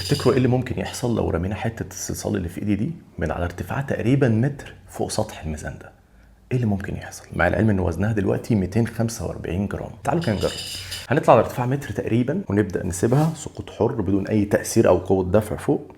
تفتكروا ايه اللي ممكن يحصل لو رمينا حتة الصلصال اللي في ايدي دي من على ارتفاع تقريبا متر فوق سطح الميزان ده؟ ايه اللي ممكن يحصل؟ مع العلم ان وزنها دلوقتي 245 جرام. تعالوا كده نجرب. هنطلع على ارتفاع متر تقريبا ونبدا نسيبها سقوط حر بدون اي تاثير او قوة دفع فوق.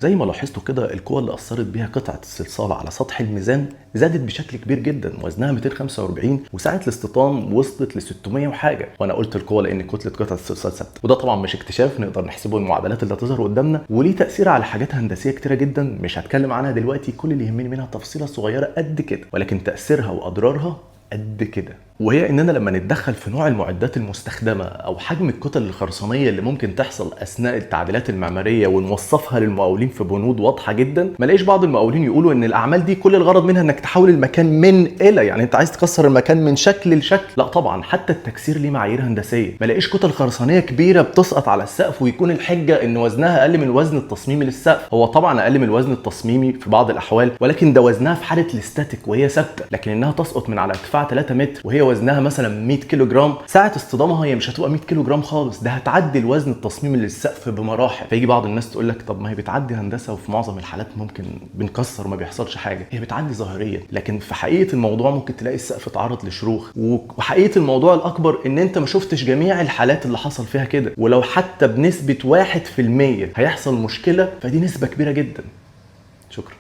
زي ما لاحظتوا كده القوة اللي أثرت بيها قطعة الصلصال على سطح الميزان زادت بشكل كبير جدا، وزنها 245 وساعة الاصطدام وصلت ل 600 وحاجة. وأنا قلت القوة لأن كتلة قطعة الصلصال ثابتة، وده طبعا مش اكتشاف، نقدر نحسبه المعادلات اللي هتظهر قدامنا، وليه تأثير على حاجات هندسية كتيرة جدا مش هتكلم عنها دلوقتي. كل اللي يهمني منها تفصيلة صغيرة قد كده، ولكن تأثيرها وأضرارها قد كده، وهي اننا لما نتدخل في نوع المعدات المستخدمة او حجم الكتل الخرسانيه اللي ممكن تحصل اثناء التعديلات المعمارية ونوصفها للمقاولين في بنود واضحة جدا، ما لاقيش بعض المقاولين يقولوا ان الاعمال دي كل الغرض منها انك تحول المكان من الى، يعني انت عايز تكسر المكان من شكل لشكل. لا طبعا، حتى التكسير ليه معايير هندسية. ما لاقيش كتل خرسانيه كبيرة بتسقط على السقف ويكون الحجة ان وزنها اقل من الوزن التصميمي للسقف. هو طبعا اقل من الوزن التصميمي في بعض الاحوال، ولكن ده وزنها في حاله ال static وهي ثابتة، لكن انها تسقط من على ارتفاع 3 متر وهي وزنها مثلا 100 كيلو جرام، ساعة اصطدامها هي مش هتبقى 100 كيلو جرام خالص، ده هتعدي الوزن التصميمي للسقف بمراحل. فيجي بعض الناس تقول لك طب ما هي بتعدي هندسة، وفي معظم الحالات ممكن بنكسر وما بيحصلش حاجة. هي بتعدي ظاهريا، لكن في حقيقة الموضوع ممكن تلاقي السقف اتعرض لشروخ. وحقيقة الموضوع الاكبر ان انت ما شفتش جميع الحالات اللي حصل فيها كده، ولو حتى بنسبة 1% هيحصل مشكلة فدي نسبه كبيرة جدا. شكرا.